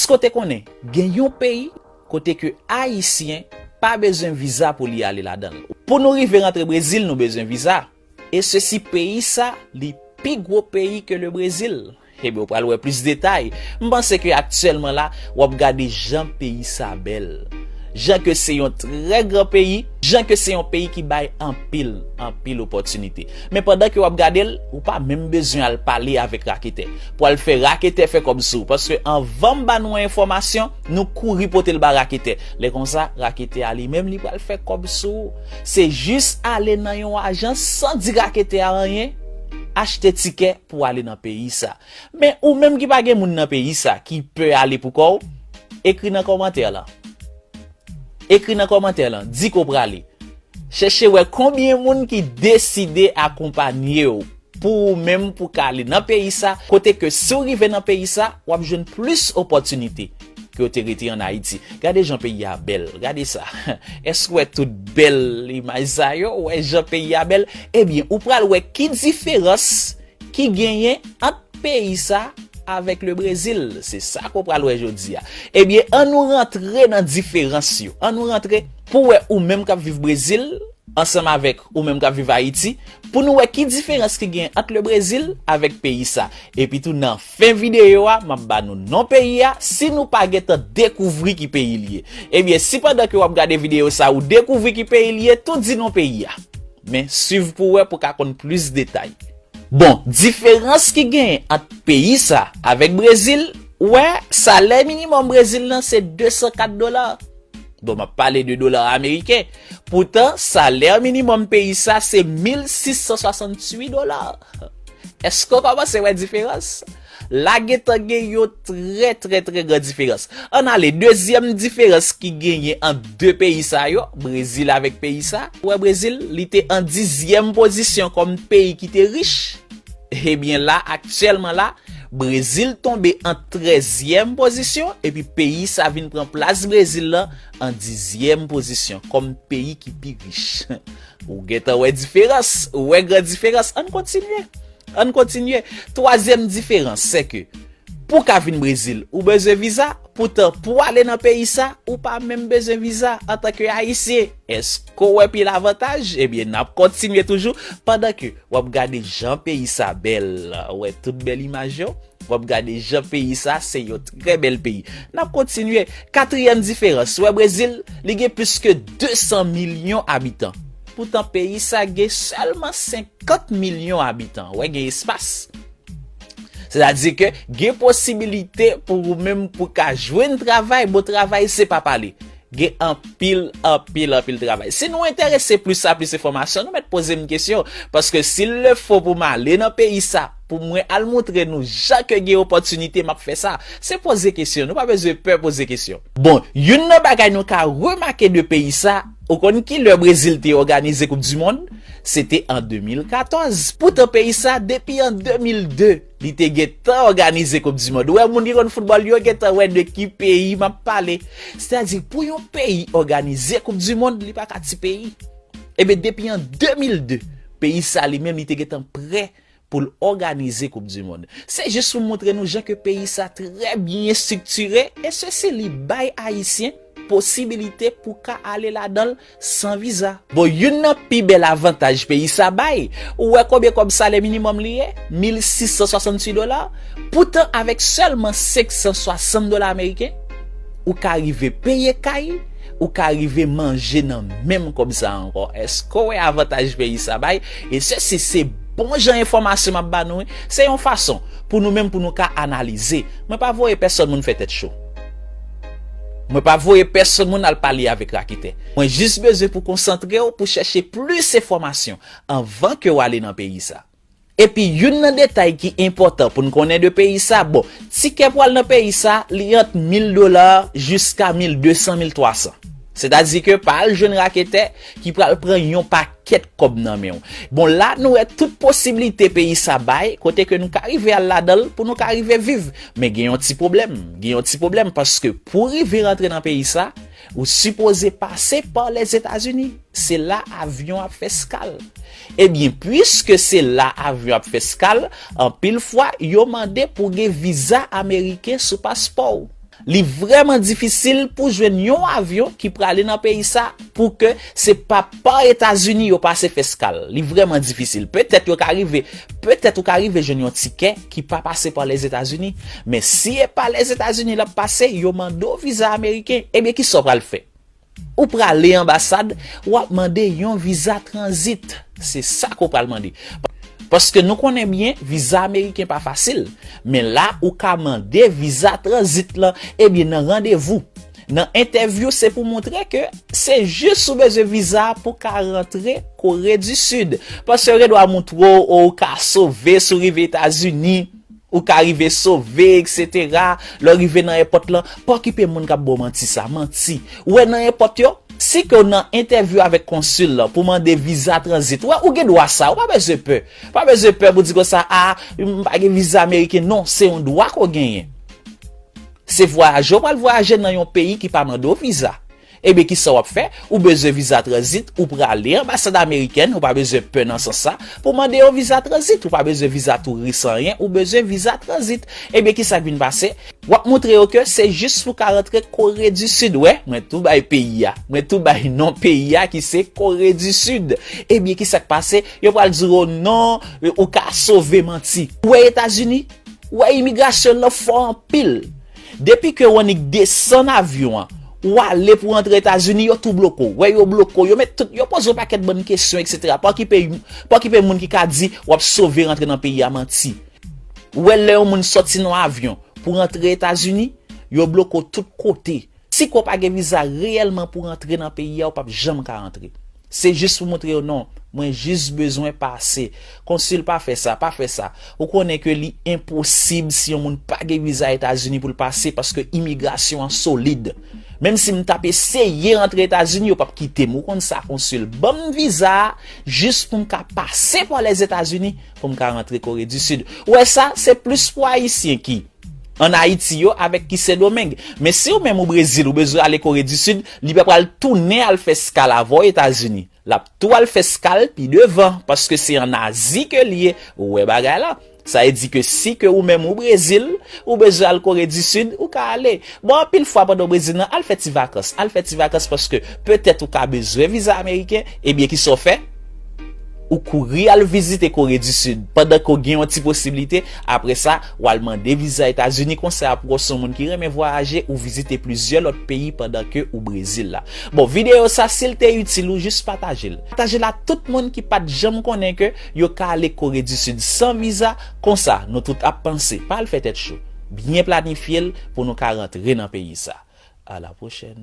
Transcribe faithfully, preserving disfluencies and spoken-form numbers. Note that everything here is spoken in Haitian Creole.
Èske w te konnen gen yon peyi kote ke Ayisyen pa bezwen viza pou li ale ladan l? Pou nou rive rantre Brezil, nou bezwen viza. E sesi peyi sa, li pi gwo peyi ke le Brezil. Ebyen, w pral wè plis detay. M panse ke aktyèlman la, w ap gade jan peyi sa bèl. Jan ke se yon trè gran peyi, jan ke se yon peyi ki bay anpil, anpil opòtinite. Men pandan ke w ap gade l, ou pa menm bezwen al pale avèk raketè. Pou al fè raketè fè kòb sou ou. Paske anvan m ba nou enfòmasyon, nou kouri pote l ba raketè. Lè konsa, raketè a li menm, li pral fè kòb sou ou. Se jis ale nan yon ajans san di raketè a anyen, achte tikè pou ale nan peyi sa. Men ou menm ki pa gen moun nan peyi sa, ki pè ale pou kò w, ekri nan kòmantè lan. Ekri nan kòmantè lan, di ke w prale. Chèche wè konbyen moun ki deside akonpanye w pou ou menm pou ka ale nan peyi sa, kote ke si w rive nan peyi sa, w ap jwenn plis opòtinite ke w te rete ann Ayiti. Gade jan peyi a bèl, gade sa. Èske w wè tout bèl imaj sa yo? Ou wè jan peyi a bèl? Ebyen, ou pral wè ki diferans ki genyen ant peyi sa avèk le Brezil. Se sa ke w pral wè jodi a. Ebyen, ann nou rantre nan diferans yo. Ann nou rantre pou wè ou menm k ap viv Brezil ansanm avèk ou menm k ap viv Ayiti, pou nou wè ki diferans ki gen ant le Brezil avèk peyi sa. Epi tou nan fen videyo a, m ap ba nou non peyi a. Si nou pa gentan dekouvri ki peyi l ye, ebyen, si pandan ke w ap gade videyo sa ou dekouvri ki peyi l ye, tou di non peyi a. Men swiv pou wè pou ka konn plis detay. Bon, diferans ki genyen ant peyi sa avèk Brezil, ou wè, salè minimòm Brezil lan se de san kat dola. Bon, m ap pale de dola ameriken. Poutan, salè minimòm peyi sa se mil sis san swasantuit dola. Èske w kòmanse wè diferans? La gentan gen yon trè, trè, trè gran diferans. Ann ale, dezyèm diferans ki genyen ant de peyi sa yo, Brezil avèk peyi sa. Ou wè Brezil, li te an dizyèm pozisyon kòm peyi ki te rich. Ebyen la, aktyèlman la, Brezil tonbe an trèzyèm pozisyon, epi peyi sa vin pran plas Brezil lan an dizyèm pozisyon kòm peyi ki pi rich. Ou gentan wè diferans, ou wè gran diferans. Ann kontinye. Ann kontinye. Twazyèm diferans, se ke pou ka vin Brezil, ou bezwen viza. Poutan, pou ale nan peyi sa, ou pa menm bezwen viza antanke Ayisyen. Èske w wè pil avantaj? Ebyen, n ap kontinye toujou pandan ke w ap gade jan peyi sa bèl. Ou wè tout bèl imaj yo? W ap gade jan peyi sa, se yon trè bèl peyi. N ap kontinye. Katriyèm diferans, ou wè Brezil, li gen plis ke de san milyon abitan. Poutan, peyi sa gen sèlman senkant milyon abitan. Ou wè, gen espas. Sètadi ke gen posibilite pou ou menm pou ka jwenn travay, bon travay se pa pale. Gen anpil, anpil, anpil travay. Si nou enterese plis a plis enfòmasyon, nou mèt poze m kesyon. Paske si l le fo pou m ale nan peyi sa, pou mwen al montre nou jan ke gen opòtinite, m ap fè sa. Se poze kesyon, nou pa bezwen pè poze kesyon. Bon, youn nan bagay nou ka remake de peyi sa, ou konn ki lè Brezil te òganize Koup di Mond? Se te an de mil katòz. Poutan peyi sa, depi an de mil de, li te gentan òganize Koup di Mond. Ou wè, moun ki konn foutbòl yo gentan wè de ki peyi m ap pale. Sètadi, pou yon peyi òganize Koup di Mond, li pa ka ti peyi. Ebyen, depi an de mil de, peyi sa li menm, li te gentan prè pou l òganize Koup di Mond. Se jis pou montre nou jan ke peyi sa trè byen estriktire, e sesi li bay Ayisyen posibilite pou ka ale ladan l san viza. Bon, youn nan pi bèl avantaj peyi sa bay, ou wè konbyen kòb salè minimòm li ye? Mil sis san swasantuit dola. Poutan, avèk sèlman senk san swasant dola ameriken, ou ka rive peye kay, ou ka rive manje nan menm kòb sa ankò. Èske w wè avantaj peyi sa bay? E sesi se bon jan enfòmasyon m ap ba nou, wi. Se yon fason pou nou menm, pou nou ka analize. Mwen pa voye pèsonn moun fè tèt cho. Mwen pa voye pèsonn moun al pale avèk raketè. Mwen jis bezwen pou konsantre w pou chèche plis enfòmasyon anvan ke w ale nan peyi sa. Epi youn nan detay ki enpòtan pou n konnen de peyi sa, bon, tikè pou al nan peyi sa, li ant mil dola jiska mil de san, mil twa san. Sètadi ke pa al jwenn raketè ki pral pran yon pakèt kòb nan men w. Bon, la nou wè tout posiblite peyi sa bay, kote ke nou ka rive al ladan l pou nou ka rive viv. Men gen yon ti pwoblèm, gen yon ti pwoblèm paske pou rive rantre nan peyi sa, ou sipoze pase pa Lèzetazini. Se la avyon ap fè eskal. Ebyen, piske se la avyon ap fè eskal, anpil fwa, yo mande pou gen viza ameriken sou paspò w. Li vrèman difisil pou jwenn yon avyon ki prale nan peyi sa pou ke se pa pa Etazini yo pase fè eskal. Li vrèman difisil. Petèt yo ka rive, petèt ou ka rive jwenn yon tikè ki pa pase pa Lèzetazini. Men si e pa Lèzetazini l ap pase, yo mande w viza ameriken, ebyen kisa w pral fè? Ou prale anbasad, w ap mande yon viza tranzit. Se sa ke w pral mande. Paske nou konnen byen, viza ameriken pa fasil. Men la, ou ka mande viza tranzit lan, ebyen nan randevou. Nan entèvyou, se pou montre ke se jis ou bezwen viza pou ka rantre Kore di Sid. Paske yo gen dwa montre w ou ka sove si w rive Etazini. Ou ka rive sove, etsetera. Lè w rive nan èpòt lan, pa okipe moun k ap ba w manti sa, manti. Ou wè nan èpòt yo, si ke w nan entèvyou avèk konsil lan pou mande viza tranzit, ou wè, ou gen dwa sa, ou pa bezwen pè. Pa bezwen pè pou di konsa, a, m pa gen viza ameriken. Non, se yon dwa ke w genyen. Se vwayaje w pral vwayaje nan yon peyi ki pa mande w viza. Ebyen, kisa w ap fè? Ou bezwen viza tranzit, ou prale anbasad amerikèn, ou pa bezwen pè nan sans sa, pou mande yon viza tranzit, ou pa bezwen viza touris anyen, ou bezwen viza tranzit. Ebyen, kisa k vin pase? W ap montre yo ke se jis pou ka rantre Kore di Sid, wè, mwen tou bay peyi a, mwen tou bay non peyi a ki se Kore di Sid. Ebyen, kisa k pase? Yo pral di w non, ou ka sove manti. Ou wè Etazini? Ou wè imigrasyon lan fò anpil. Depi ke w annik desann avyon an, ou ale pou rantre Etazini, yo tou bloke w. Wè, yo bloke w, yo met tout, yo poze w pakèt bann kesyon, etsetera. Pa okipe, pa okipe moun ki ka di w ap sove rantre nan peyi a, manti. Ou wè, lè yon moun sòti nan avyon pou rantre Etazini, yo bloke w tout kote. Si ke w pa gen viza reyèlman pou rantre nan peyi a, ou p ap janm ka rantre. Se jis pou montre yo non, mwen jis bezwen pase. Konsil, pa fè sa, pa fè sa. Ou konnen ke li enposib si yon moun pa gen viza Etazini pou l pase paske imigrasyon an solid. Menm si m t ap eseye rantre Etazini, yo p ap kite m. Ou konn sa, konsil. Ban m viza a jis pou m ka pase pa Lèzetazini pou m ka rantre Kore di Sid. Ou wè sa, se plis pou Ayisyen ki ann Ayiti yo avèk ki Sendomeng. Men si w menm ou Brezil, ou bezwen ale Kore di Sid, li pa pral tounen al fè eskal avè w Etazini. L ap tou al fè eskal pi devan, paske se ann Azi ke l ye, ou wè bagay la. Sa vle di ke si ke ou menm ou Brezil, ou bezwen al Kore di Sid, ou ka ale. Bon, anpil fwa pandan w Brezil nan, al fè ti vakans. Al fè ti vakans paske petèt ou ka bezwen viza ameriken, ebyen kisa w fè? Ou kouri al vizite Kore di Sid pandan ke w gen yon ti posiblite. Apre sa, w al mande viza Etazini. Konsa, pou w se yon moun ki renmen vwayaje, ou vizite plizyè lòt peyi pandan ke ou Brezil la. Bon, videyo sa, si l te itil ou, jis pataje l. Pataje l a tout moun ki pa t janm konnen ke yo ka ale Kore di Sid san viza. Konsa, nou tout ap panse. Pa al fè tèt cho. Byen planifye l pou nou ka rantre nan peyi sa. A la pwochèn.